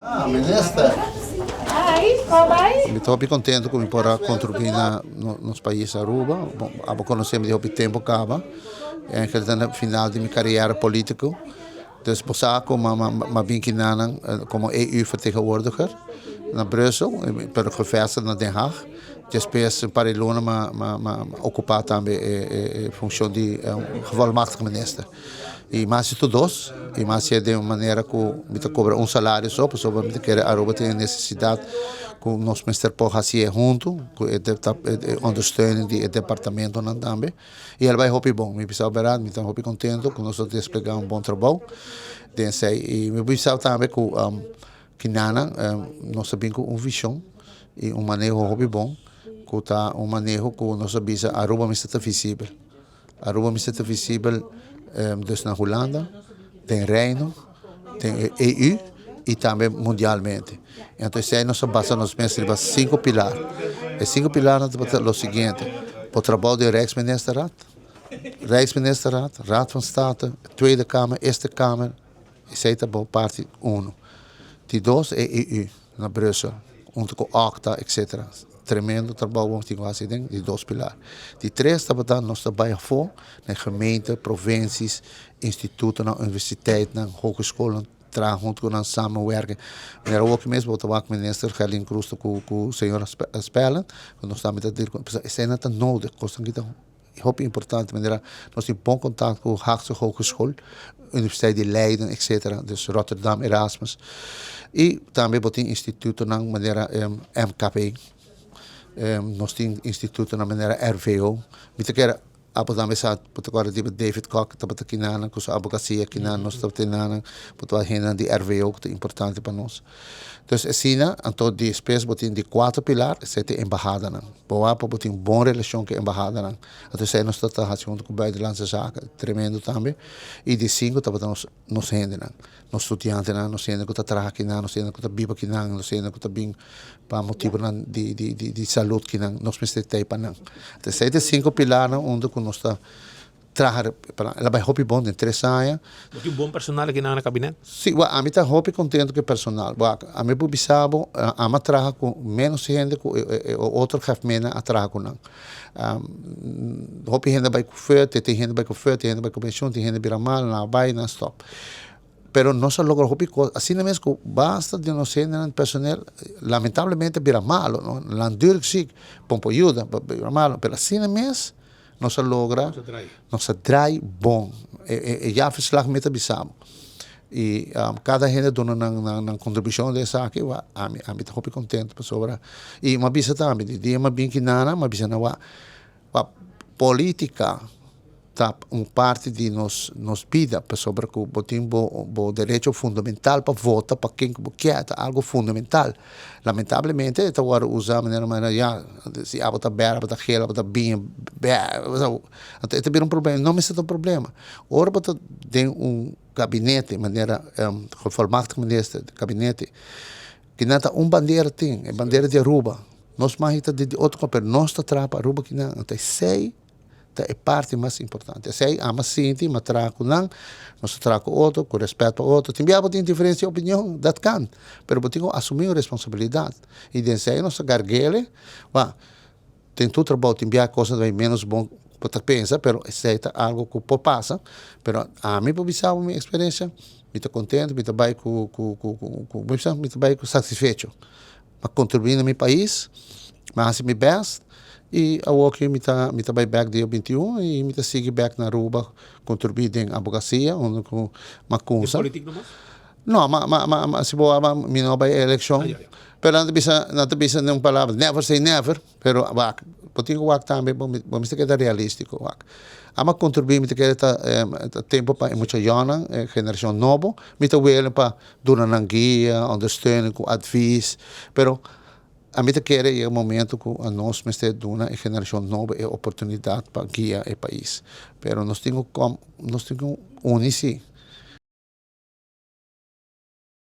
Ah, minister. Hi, con bay? Mi ta hopi contento cu mi por a contribui na nos pais Aruba. Bon, abo conoce mi di hopi tempo caba. Eigenlijk ta na final di mi carriera politico. Dus bo sa cu m'a bin kinanan como EU vertegenwoordiger na Brussel, pero gevestigd na Den Haag. Despues un par di luna m'a ocupa tambe e funcion di gevolmachtigd minister. I mi hasi tur dos, i mi hasié den un manera ku mi ta kobra un salario so, pasobra mi ta kere Aruba tin e nesesidat ku nos mester por hasié huntu ku e ondersteuning di e departamentonan tambe. I el bai hopi bon, mi bisa bèrdat mi ta hopi kontento ku nos a desplegá un bon trabou den esei. I mi bisa tambe ku kinanan nos a bin ku un vishon i un maneho hopi bon ku ta un maneho ku nos a bisa Aruba mester ta visibel. Aruba mester ta visibel dus na Hulanda, den Reino, den EU y tambe mundialmente. Enton esei nos a basa nos mes riba cinco pilar. E cinco pilarnan tabata lo siguiente, bo trabou den Rijksministerraad, Rijksministerraad, Raad van State, Tweede Kamer, Eerste Kamer, Esei ta bo parti uno. Di dos e EU na Brussel, hunto ku OCTA etcetera. Tremendo trabou bo tin ku hasi den di dos pilar. Di tres tabata nos ta bai afó na e gemeente, provincies, institutonan, universiteitnan, hogeschoolnan, traha hunto ku nan, samenwerken. Manera awoki mes bo ta wak minister Gerlin Croes ku ku señora Spellen, ku nos tambe ta dir ku eseinan ta nodig, kosnan ki ta. Hopi importante manera nos tin bon contact cu Haagse Hogeschool, Universiteit di Leiden etc. Dus Rotterdam Erasmus. Y tambe bo tin institutonan manera MKB. Nos tin institutonan manera RVO. Mi ta kere abo tambe sa, bo ta corda di David Kok tabata kinanan cu su abogacia kinan nos tabata tinanan, bo ta wak hendenan di RVO cu ta importante pa nos. Dus asina, anto despues bo tin di cuatro pilar, esei ta e embahadanan. Bo wak pa bo tin bon relashon ku e embahadanan. Anto esei nos ta ta hasi huntu ku Buitenlandse Zaken, tremendo tambe. I di sinku tabata nos nos hendenan, nos studiantenan, nos hende ku ta traha akinan, nos hende ku ta biba akinan, nos hende ku ta bin pa motibunan di di di di salud kinan, nos mester tei pa nan. Anto esei ta e sinku pilarnan unda ku nos ta Traha el a bai hopi bon den tres aña. Bo tin bon personal aki nan na kabinet? Si, wak, ami ta hopi kontento ku e personal. Wak, ami por bisa bo, ami a traha ku ménos hende ku e otro gèfmennan a traha ku nan. Hopi hende a bai ku fèt, tin hende a bai ku fèt, tin hende a bai ku penshun, tin hende a bira mal, nan a bai, nan a stòp. Pero nos a logra hopi kos, asina mes ku basta di nos hendenan personel lamentablemente a bira malo, no? Langdurig ziek, bon por yuda, bira malo, pero asina mes Nos a logra, nos a draai bon. E jaarverslag mi ta bisa bo. I kada hende a duna nan kontribushon den esaki, wak, ami ami ta hopi kontentu pasobra i mi a bisa tambe di dia mi a bin kinana mi a bisa nan wak, wak politika ta un parti di nos nos bida pasobra ku bo tin bo bo derecho fundamental pa vota pa ken ku bo kier ta algo fundamental. Lamentablemente e ta wòrdu usa manera manera ya si abo ta bèr abo ta gel abo ta biña bè anto e ta bira un problema no mester ta un problema ora bo ta den un gabinete manera gevolmachtigd minister gabinete kinan ta un bandera tin e bandera di Aruba nos mag ta di otro pero nos ta traha pa Aruba kinan anto esei. Ta e parti mas importante. Esei ama sinti, ma traha ku nan, nos ta traha ku otro, ku rèspèt pa otro. Tin bia bo tin diferensia di opinion, dat kan, pero bo tin ku asumí un responsabilidat. I den esei nos ta garg'el, wak, den tur trabou tin bia kosnan ta bai ménos bon ku bo ta pensa, pero esei ta algu ku por pasa. Pero ami por bisa bo mi eksperensia, mi ta kontentu, mi ta bai ku ku ku ku mi ta bai ku satisfecho. Pa kontribuí na mi pais, mi a hasi mi bèst i awoki mi ta mi ta bai bèk dia 21 i mi ta sigui bèk na Aruba kontribuí den abogasia unda ku mi a kumsa. Den politik nomas? No, ma ma ma ma si bo wak mi no a bai elekshon, pero nan ta bisa nan ta bisa den un palabra never say never. Pero wak, bo tin ku wak tambe, bo bo mester keda realístiko wak. Amo a kontribuí, mi ta kere ta ta tempu pa e mucha yònnan, e generashon nobo, mi ta welen pa duna nan guia, ondersteuning ku advis, pero ami ta kere yega momento ku anos mester duna e generashon nobo e oportunidat pa guia e pais. Pero nos tin ku nos tin ku uni si.